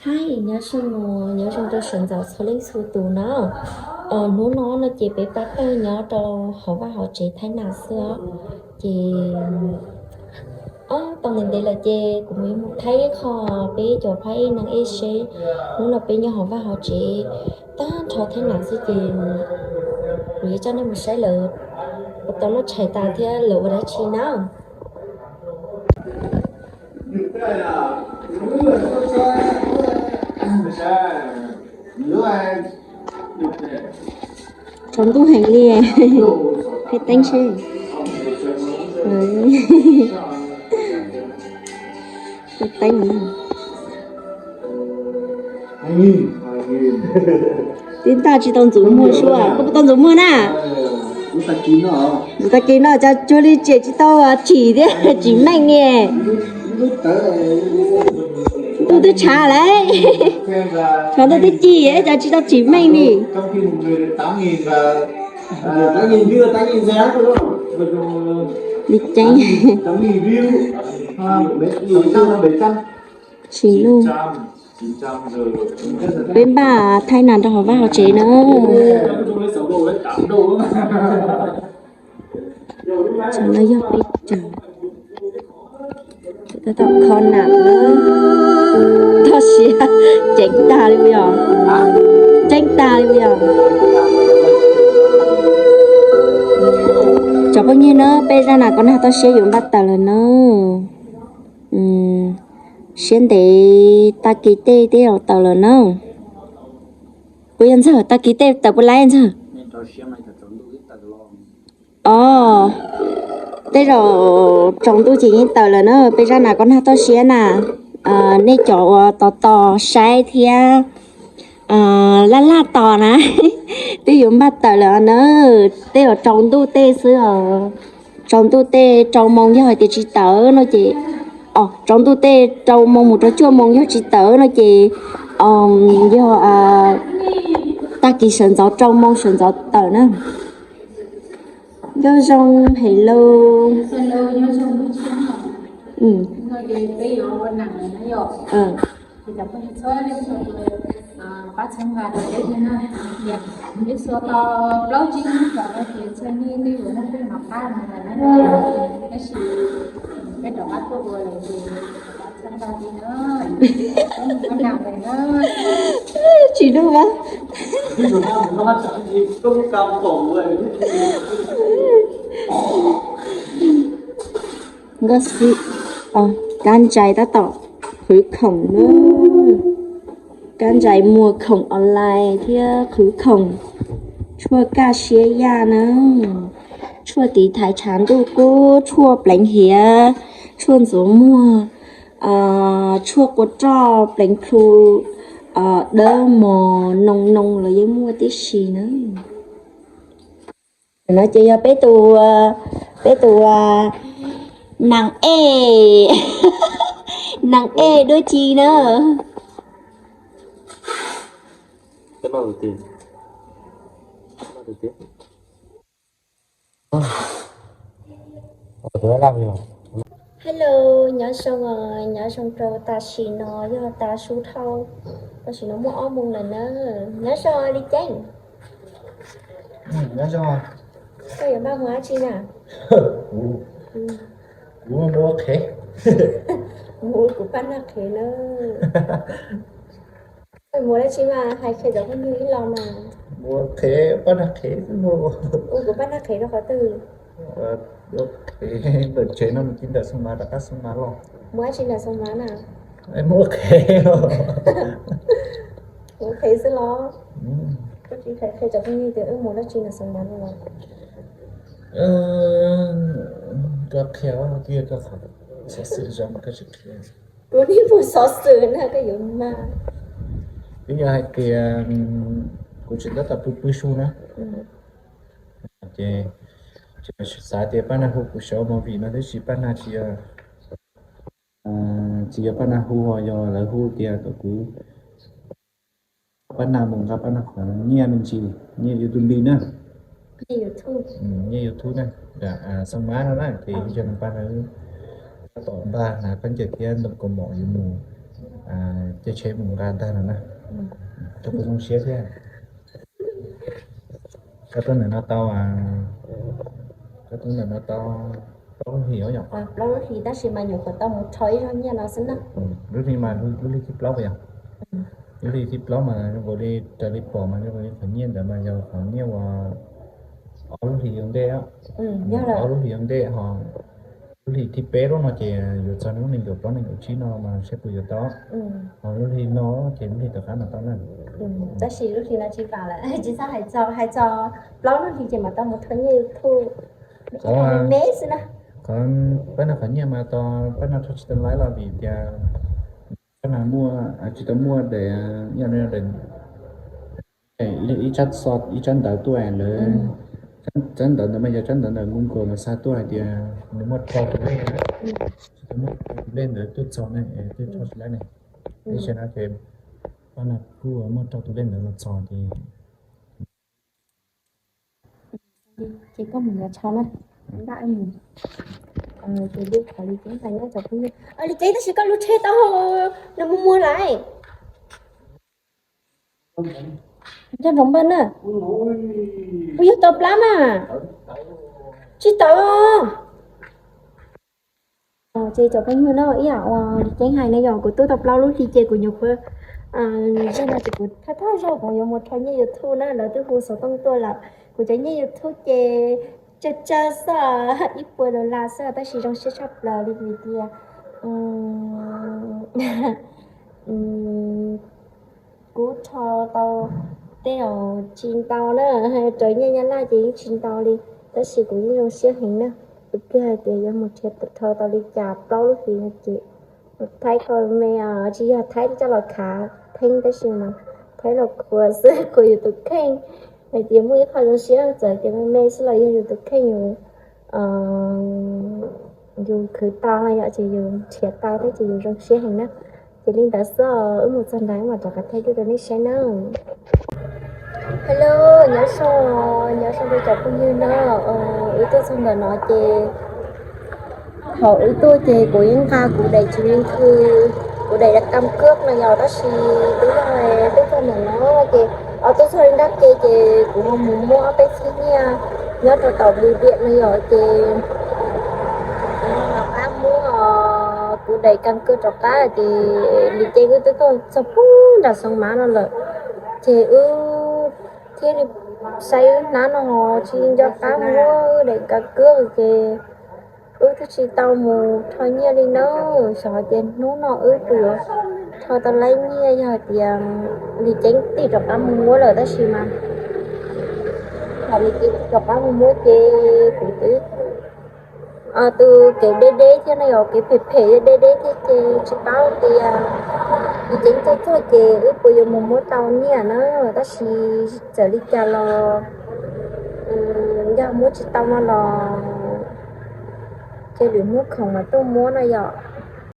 Hais nyob zoo, nyob zoo rau sawv ntxov txhua leej txhua tus na. Hnub no no ces peb pab pawg nyob rau hauv vaj hauv tsev Thaib Nam xwb os. Ces ob tau ntev ntev lawm ces kuv mus yuav mus thaij ib qho peb cov phab ej neeg ej seb. Hnub no peb nyob hauv vaj hauv tsev tag nrho Thaib Nam xwb ces kuv yuav coj nej mus saib lawv ua tau noj tshais tas thiab lawv ua dab tsi na. Tsaus ntuj heev li, qhib teeb seb. Qhib teeb. Tib ntaj tsis tau ntxuav muag sua, koj puas tau ntxuav muag na? Ntxuav tag kis no cas cuag li tseem tsis tau tsim thiab, tsim meej ni. Ntuj twb tshav lawm, tshav ntuj twb ci cas tsis tau tsim meej ni. Li ceeb. Tsis luj. Peb npaj thaij nas rau hauv vaj hauv tsev na. Tsam no yog peb caug. Tab tom kho nas na. Toj siab ceev tag li os. Ceev tag li os. Cov phooj ywg na, peb zaj nas koj nag toj siab yuav npaj tawm lawm na. Siab ntev tag kis tej twb yuav tawm lawm na. Puas yog Ntxawg, tag kis tej tawm puas laib Ntxawg? Os, tej zaum tsaus ntuj ces yeej tawm lawm na, peb zaj nas koj nag toj siab na. Nej cov uas tos tos saib thiab laj laj tos na, twb yuav npaj tawm lawm na. Tej zaum tsaus ntuj tej xwb os. Tsaus ntuj tej rau moo yog hais tias tsis tawm no ces, tsaus ntuj tej rau moo mus rau cuaj moo yog tsis tawm no ces yog tag kis sawv ntxov rau moo sawv ntxov tawm na. Nyob zoo, hello. Tsis dub a. Nkauj Xib, Kab Ntsais tab tom qhwv khoom na. Kab Ntsais muag khoom online thiab qhwv khoom, tshuaj kaj siab yaj na, tshuaj tiv thaiv tshav ntuj kub, tshuaj pleev hiav, tshuaj ntxuav muag, tshuaj qua roj pleev plhu, dawb mos noo noo los yeej muaj tib si na. No ces yog peb tus, peb tus nas ej, nas ej dua ci na. Hello, nyob zoo, nyob zoo rau tam sim no yog tav su dhau, tam sim no muaj ob moos lawm na. Nyob zoo Li Ceeb. Koj yuav npaj mus dab tsi na? Kuv mus ua qhev. Mus ua kuv paj nag qhev na. Koj mus dab tsi mas hais qhia cov phooj ywg ib los mas. Mus ua qhev, paj nag qhev xwb. Ua kuv paj nag qhev rau qhov twg? Ua qhev ntawm tsev no mus txij ntawm Xoo Mav rov qab Xoo Mav los. Mus dab tsi ntawm Xoo Mav na? Mus ua qhev. Mus ua qhev xwb los? Koj tsis hais qhia cov phooj ywg tias wb mus dab tsi ntawm Xoo Mav no los? Koj qhia, koj qhov xov xwm zoo koj tsis qhia. Kuv nim mus xov xwm na koj yuav mas. Twb yog hais tias kuv tseem tab tom pw pw su na. Ces xav tias paj nag hu kuv sawv ua movie no tab sis paj nag tsis, tsis yog paj nag hu ho yog lawv hu tias kom kuv paj nag mus nqa paj nag qhov nyiaj me ntsis, nyiaj YouTube na. Nyiaj YouTube na, Xoo Mav no na ces yog paj nag tab tom npaj hnav khaub ncaws thiab ntoo kaus mom yuav mus caij tsheb mus nqa ntag no na. Koj puas zoo siab thiab? Koj tuaj ntawm no tau, koj tuaj ntawm no tau plaub lub hlis os yom? Plaub lub hlis tab sis mas nyuam qhuav tau mus rho ib zaug nyiaj no xwb na. Lub hlis mas lub hlis thib plaub puas yog? Lub hlis thib plaub mas zoo nkaus li raws li pom mas zoo nkaus li qhov nyiaj ntawd mas yog qhov nyiaj uas ob lub hlis ua ntej, ob lub hlis ua ntej ho lub hlis thib peb lub no ces yuav txog lub nees nkaum plaub nees nkaum tsib no mas saib puas yuav tau. Ho lub hlis no ces lub hlis tom qab mas tau na. Tab sis lub hlis no tsis vam lawm, tsis txhob hais txog, hais txog plaub lub hlis ces mam tau mus rho nyiaj YouTube. Qhov pab no qhov nyiaj mas tos pab no rho tsis tau laib los vim tias pab no muaj, tsis tau muaj daim, ib tsab xov, ib tsab ntawv tuaj lawm. Tsab ntawv ntawd mas yog tsab ntawv ntawm Google mas xa tuaj hais tias nws muaj rau tus lej, tsis tau muaj rau tus lej ntawd tuaj txog ne, tuaj txog tsis laib ne. Tab sis no ces pab no kuj muaj rau tus lej ntawd los txog ces ces koj mus yuav tsho na. Npaj mus. Ces li qhov Lis Ceeb hais na cov phooj ywg. Lis Ceeb, tab sis koj lub tsheb tau nws mus muag lawm. Nrog npaj na. Kuv yug tau plab mas. Tsis tau. Ces cov phooj ywg na, ib yam uas Lis Ceeb hais na yog kuv tuaj tau plaub lub hlis ces kuv nyuam qhuav, zaum no ces kuv thawj thawj zaug kuv yuav mus rho nyiaj YouTube na, lawv twb hu xov tooj tuaj lawm. Kuv cov nyiaj YouTube ces tsawg tsawg xwb, ib puas dollar xwb tab sis zoo siab tshaj plaws li vim tias kuv rho tau tej uas tsis ntau na, raws nyiaj Nyab Laj ces yeej tsis ntau li, tab sis kuv yeej zoo siab heev na. Kuv thiaj hais tias yuav mus rho tau li cas plaub lub hlis no ces thaib kho me, tsis yog thaib coj los khav theeb tab sis mas thaib los khuam xwb, khuam yus tus kheej. Hais tias muaj ib qho zoo siab txawm tias me me xwb los yog yus tus kheej yus, yus khwv tau no yom, ces yus nrhiav tau thiab ces yus zoo siab heev na. Ces li ntawd xwb, wb mus txog nrad wb mam rov qab thaij duj rau nej saib na. Hello, nyob zoo, nyob zoo rau cov phooj ywg na. Wb tuaj txog ntawm no ces thaum wb tuaj ces kuv yeej nqa kuv daim tsiv, kuv daim kam kwb no yom, tab sis twb yog tuaj txog ntawm no ces, o, tuaj txog li nrab ke ces kuv ho mus muab ob peb txhiab nyiaj nyob rau tom bws diam no yom, ces kuv ho rov qab muab kuv daim kam kwb rov qab ces Lis Ceeb wb twb tuaj txog pub nram Xeev Mab no lawm, ces wb thiaj li saib wb hnab no tsis nco qab muab wb daim kam kwb ces wb twb tsis tau mus rho nyiaj li na. Xyov hais tias hnub no wb puas yuav rho tau laib nyiaj, yog hais tias Lis Ceeb tim rov qab mus muab lawm tab sis mas thaum Lis Ceeb tim rov qab mus muab ces kuv twb, tus kev deb deb thiab no yog kev phem phem deb deb thiab ces tsis paub tias Lis Ceeb tuaj txog ces wb puas yuav mus muab tau nyiaj na, tab sis txawm li cas los yog muab tsis tau no los ces lwm hnub khoom mas tuaj muab no yom.